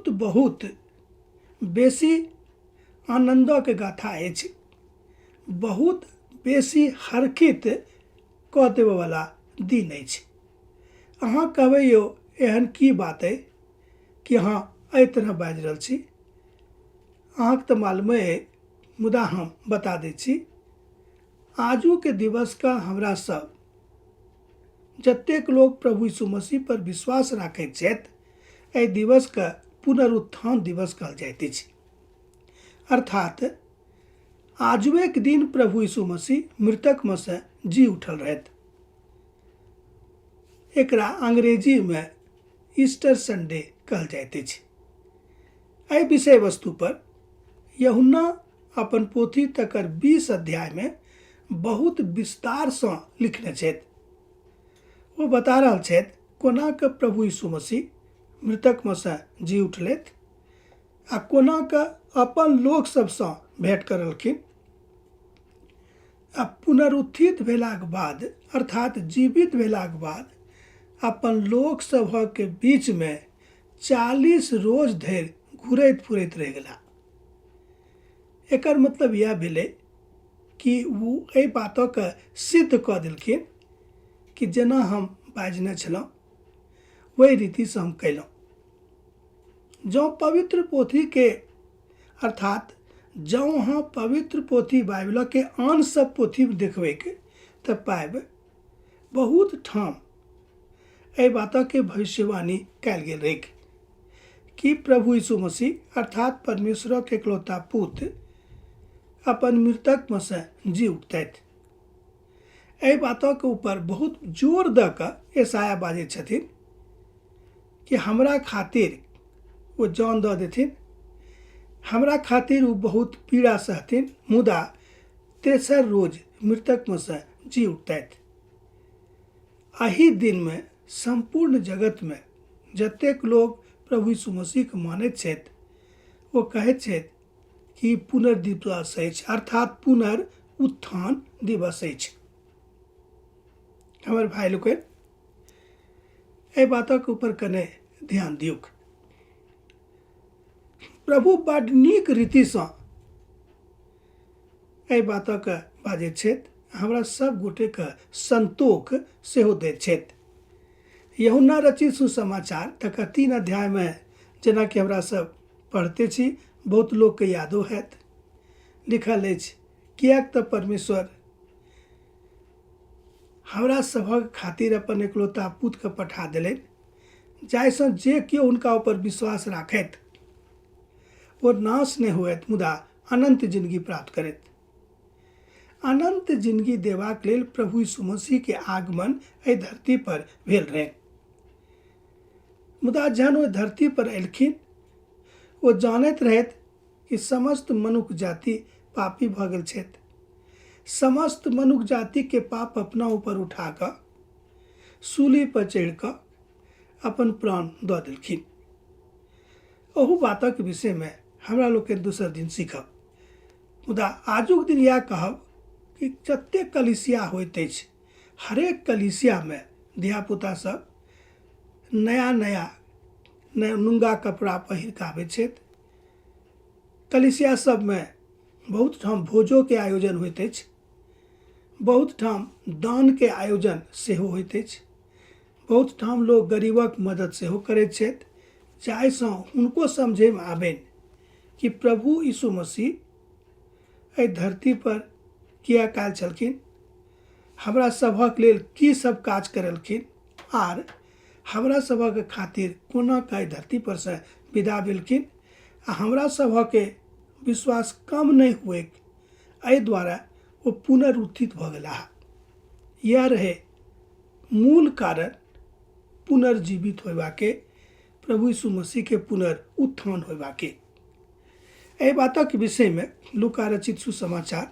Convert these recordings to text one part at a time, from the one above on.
बहुत बहुत बेसी आनन्दक गाथा अछि, बहुत बेसी हर्षित कऽ देबयवला दिन अछि। अहाँ कहबै यौ एहन की बात अइ कि अहाँ एहि तरह बाजि रहल छी। अहाँके तऽ मालूमे अइ, मुदा हम बता दै छी, आजुके दिवसके हमरा सब जतेक लोक प्रभु यीशु मसीह पर विश्वास राखैत छथि, एहि दिवसके पुनरुत्थान दिवस कहल जाइत अछि। अर्थात आजुएक दिन प्रभु यीशु मसीह मृतकमे सँ जी उठल रहथि। एकरा अंग्रेजीमे ईस्टर संडे कहल जाइत अछि। एहि विषय वस्तु पर यूहन्ना अपन पोथी तकर 20 अध्यायमे बहुत विस्तारसँ लिखने छथि। ओ बता रहल छथि कोना कऽ प्रभु यीशु मसीह मृतकमे सँ जी उठलथि आ कोना कऽ अपन लोक सभसँ भेँट करलखिन आ पुनरुत्थित भेलाक बाद अर्थात जीवित भेलाक बाद अपन लोक सभक बीचमे 40 रोज धरि घुरैत फुरैत रहि गेला। एकर मतलब इएह भेलै कि ओ एहि बातके सिद्ध कऽ देलखिन कि जेना हम बाजने छलहुँ ओहि रीतिसँ हम कयलहुँ। जँ पवित्र पोथीके अर्थात जँ अहाँ पवित्र पोथी बाइबलके आन सब पोथी देखबैक तऽ पाबि बहुत ठाम एहि बातके भविष्यवाणी कयल गेल रहैक कि प्रभु यीशु मसीह अर्थात परमेश्वरक एकलौता पुत्र अपन मृतकमे सँ जी उठतथि। एहि बातक ऊपर बहुत जोर दऽ कऽ यशायाह बाजै छथिन कि हमरा खातिर ओ जान दऽ देथिन, हमरा खातिर ओ बहुत पीड़ा सहथिन, मुदा तेसर रोज मृतकमे सँ जी उठतथि। एहि दिनमे सम्पूर्ण जगतमे जतेक लोक प्रभु यीशु मसीहके मानैत छथि ओ कहैत छथि कि पुनर्दिवस अछि, अर्थात पुनरुत्थान दिवस अछि। हमर भाइ लोकनि, एहि बातक ऊपर कने ध्यान दियौक। प्रभु बड नीक रीतिसँ एहि बातक बाजैत छथि, हमरा सब गोटेके संतोख सेहो दैत छथि। यूहन्ना रचित सुसमाचार तकर 3 अध्यायमे जेनाकि हमरा सब पढ़ते छी, बहुत लोकके यादो हैत, लिखल अछि, किएक तऽ परमेश्वर हमरा सभक खातिर अपन एकलौता पुत्रके पठा देलनि, जाहिसँ जे केओ हुनका ऊपर विश्वास राखैत ओ नाश नहि होयत मुदा अनंत जिंदगी प्राप्त करैत। अनंत जिंदगी देबाक लेल प्रभु यीशु मसीह के आगमन एहि धरती पर भेल रहनि। मुदा जहन ओ धरती पर एलखिन ओ जानैत रहथि कि समस्त मनुख जाति पापी भऽ गेल छथि। समस्त मनुख जाति के पाप अपना ऊपर उठा कऽ सूली पर चढ़ि कऽ अपन प्राण दऽ देलखिन। ओहू बातक विषयमे हमरा लोकनि दोसर दिन सीखब, मुदा आजुक दिन इएह कहब कि जतेक कलीसिया होइत अछि हरेक कलीसियामे धियापुता सब नया नया नुंगा कपड़ा पहिर कऽ आबै छथि। कलीसिया सबमे बहुत ठाम भोजोके आयोजन होइत अछि, बहुत ठाम दानके आयोजन सेहो होइत अछि, बहुत ठाम लोक गरीबक मदद सेहो करैत छथि, जाहिसँ हुनको समझैमे आबनि कि प्रभु यीशु मसीह एहि धरती पर किएक आयल छलखिन, हमरा सभक लेल की सब काज करलखिन आर हमरा सभक खातिर कोना कऽ एहि धरती पर से विदा भेलखिन आ हमरा सभके विश्वास कम नहि हुएक एहि द्वारा ओ पुनरुत्थित भऽ गेलाह। इएह रहै मूल कारण पुनर्जीवित होयबाके, प्रभु यीशु मसीहके पुनरुत्थान होयबाके। एहि बातक विषयमे लूका रचित सुसमाचार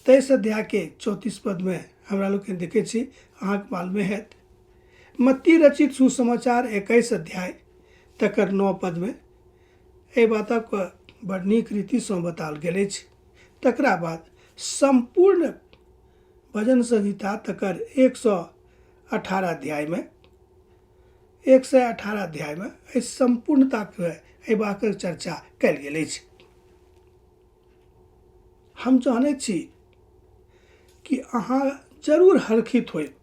23 अध्यायके 34 पदमे हमरा लोकनि देखै छी, अहाँके मालूमे हैत। मत्ती रचित सुसमाचार 21 अध्याय तकर 9 पदमे एहि बातक बड़ नीक रीतिसँ बताओल गेल अछि। तकरा बाद सम्पूर्ण भजन संहिता तकर 118 अध्यायमे 118 अध्यायमे एहि सम्पूर्णताके एहि बातक चर्चा कयल गेल अछि। हम जानैत छी कि अहाँ जरूर हर्षित होयब,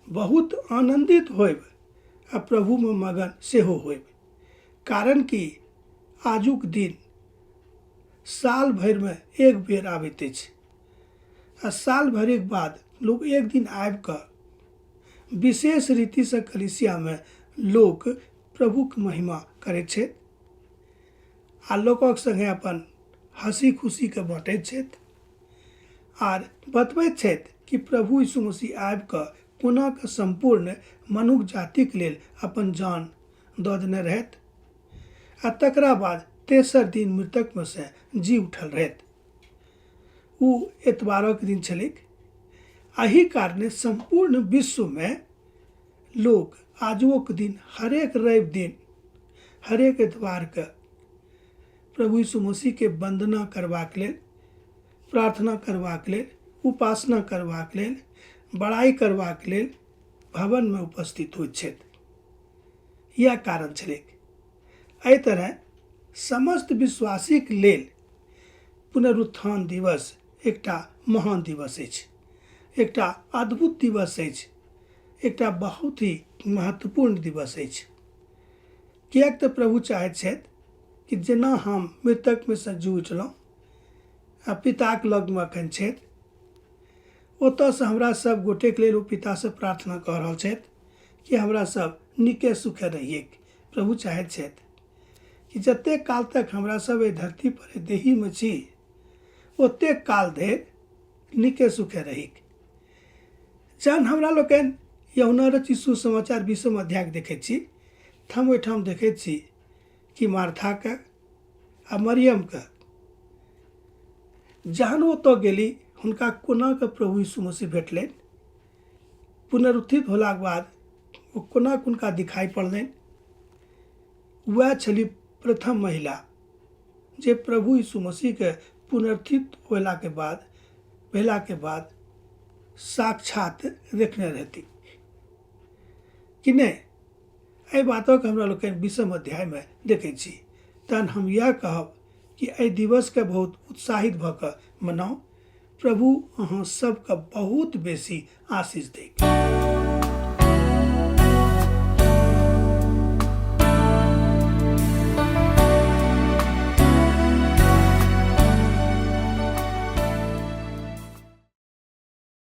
बहुत आनन्दित होयब आ प्रभुमे मगन सेहो होयब, कारण कि आजुक दिन साल भरिमे एक बेर आबैत अछि आ साल भरिक बाद लोक एक दिन आबि कऽ विशेष रीतिसँ कलीसियामे लोक प्रभुक महिमा करैत छथि आ लोकक सङ्गे अपन हँसी खुशीके बाँटैत छथि आर बतबैत छथि कि प्रभु यीशु मसीह आबि कऽ कोना कऽ सम्पूर्ण मनुख जातिक लेल अपन जान दऽ देने रहथि आ तकरा बाद तेसर दिन मृतकमे सँ जी उठल रहथि। ओ एतवारक दिन छलैक। एहि कारणे सम्पूर्ण विश्वमे लोक आजुओक दिन हरेक रवि दिन हरेक एतवारके प्रभु यीशु मसीहके वन्दना करबाक लेल, प्रार्थना करबाक लेल, उपासना करबाक लेल, बड़ाइ करबाक लेल भवनमे उपस्थित होइत छथि। इएह कारण छलैक। एहि तरह समस्त विश्वासीक लेल पुनरुत्थान दिवस एकटा महान दिवस अछि, एकटा अद्भुत दिवस अछि, एकटा बहुत ही महत्वपूर्ण दिवस अछि। किएक तऽ प्रभु चाहैत छथि कि जेना हम मृतकमे सँ जी उठलहुँ आ पिताक लगमे एखन छथि, ओतऽसँ हमरा सब गोटेक लेल ओ पितासँ प्रार्थना कऽ रहल छथि कि हमरा सब नीके सुखे रहिएक। प्रभु चाहैत छथि कि जतेक काल तक हमरा सब एहि धरती पर एहि देहीमे छी ओतेक काल धरि नीके सुखे रहिक। जहन हमरा लोकनि यहुना रचित सुसमाचार 20 अध्यायके देखैत छी तऽ हम ओहिठाम देखैत छी कि मार्थाके आ मरियमके जहन ओतऽ गेली हुनका कोना कऽ प्रभु यीशु मसीह भेटलनि, पुनरुत्थित होलाके बाद ओ कोना हुनका दिखाई पड़लनि। वएह छली प्रथम महिला जे प्रभु यीशु मसीहके पुनरुत्थित होलाके बाद भेलाके बाद साक्षात देखने रहती कि नहि। एहि बातक हमरा लोकनि 20 अध्यायमे देखै छी। तहन हम इएह कहब कि एहि दिवसके बहुत उत्साहित भऽ कऽ मनाउ। प्रभु अहाँ सबके बहुत बेसी आशीष दैक।